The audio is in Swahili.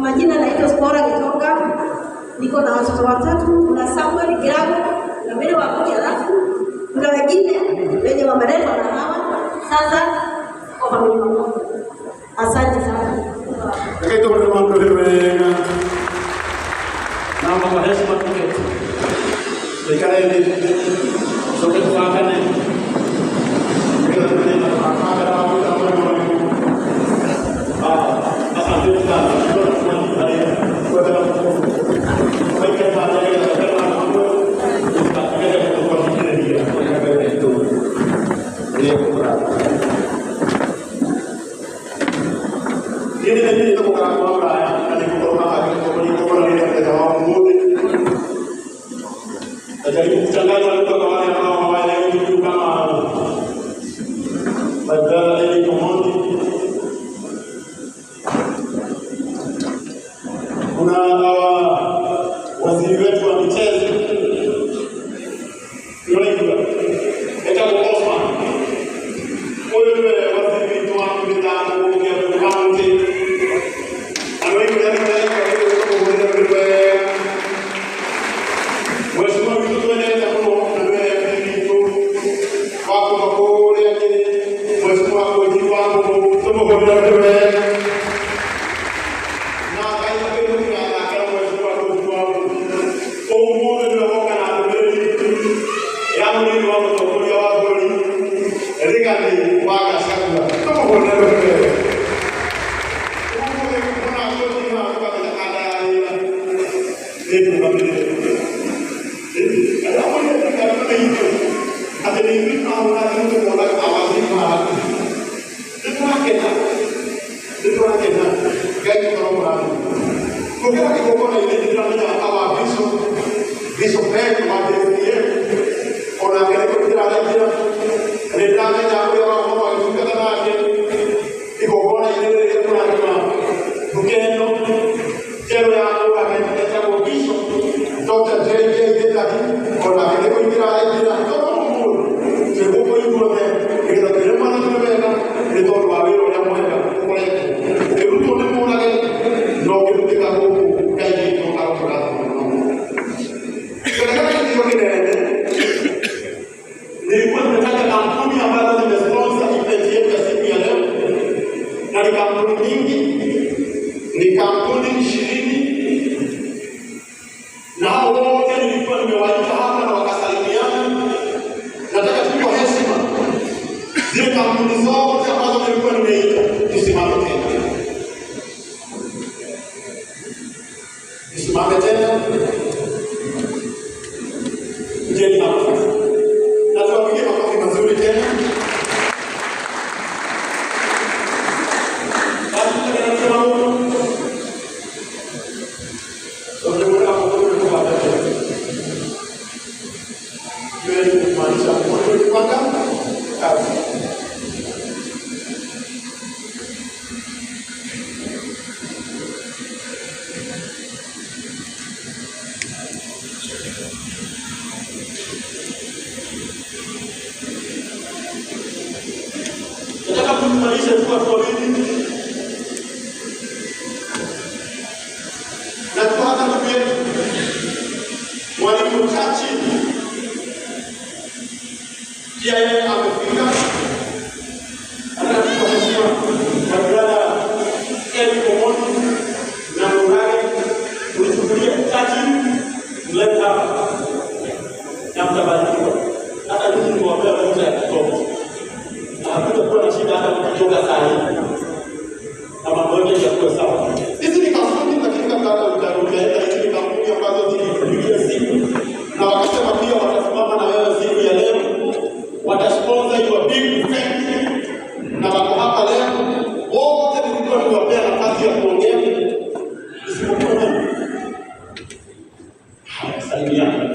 Majina naitwa Spora Gitonga, niko na watoto watatu, kuna Samuel Kirago na mbele wa kuja, alafu kuna wengine wenye wameletwa na hawa sasa kwa familia moja. Asante sana. Naomba kwa heshima tuketi. Tuikale hivi. Sote tufuatane. Asante sana. Najaribu kuchanganya lugha kwa wale ambao hawaelewi kitu kama my brother Eric Omondi. Kuna waziri wetu wa michezo Yolanda Etabo Osman. Huyu ndiye waziri wetu wa mitambo ya county. Mheshimiwa vitu tuendeleza kuno na wewe wako makore yake mheshimiwa koji wako tumuhurira wewe na kaita pendo na kana mheshimiwa koji wako umude ndio woka na ndumĩrĩri ya mũnini wa mũtongoria wa bũrũri Rigathi wa Gachagua tumuhurire wewe umude kuna koji wa kũmenya kanda ya wĩra nĩ Dr. J.J. Gitaki, kampuni zote ambazo nilikuwa nimeita, tusimame tena, tusimame tena. Kujeni hapa sasa, na tuwapige makofi mazuri tena. Basi tunasema Mungu kumaanisha kupanga kazi. Nataka kumaanisha tu watu wawili na tuanza ndugu yetu Mwalimu Chachi pia yeye amefika. Anatupa heshima na brother Eric Omondi na Murage, tulichukulia Chachi mlete hapa na mtabarikiwa. Hata mimi niwaambia ruhusa ya kutoka, na hakutakuwa na shida hata mkitoka saa hii, na mambo yote yatakuwa sawa. Hizi ni kampuni, lakini kabla hata hujaenda, hizi ni kampuni ambazo zilikupigia simu na wakasema pia watasimama na wewe siku ya leo, watasponsor your big event, na wako hapa leo wote. Nilikuwa niwapea nafasi ya kuongea isipokuwa mimi. Haya, salimiana.